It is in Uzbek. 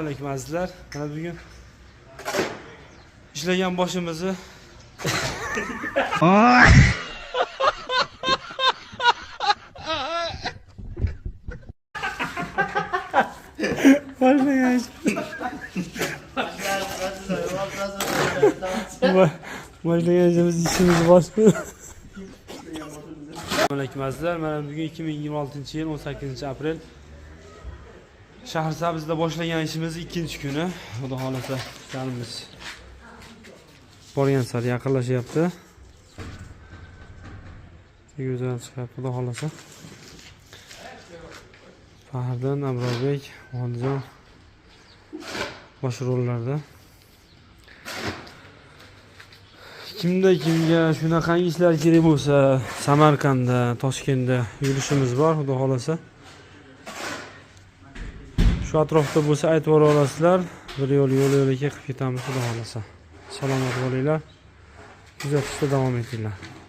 Alaykum azizlar. Mana bugun ishlagan boshimizni boshlagan boshlagan ishimiz ishimizni boshqa. Alaykum azizlar. Mana bugun 2026-yil 18 aprel. Shahrisabzda boshlagan ishimiz ikkinchi kuni. Xudo xolasa ishlarimiz borgan sari yaqinlashyapti. Go'zal chiqyapti, xudo xolasa. Faxriddin, Abrorbek, Volijon bosh rollarda. Kimda kimga shunaqangi ishlar kerak bo'lsa, Samarqandda, Toshkentda yurishimiz bor, xudo xolasa. Shu atrofda bo'lsa aytib yubora olasizlar. Bir yo'l yo'l yo'lakay qilib ketamiz, xudo xolasa. Salomat bo'linglar. Kuzatishda davom etinglar.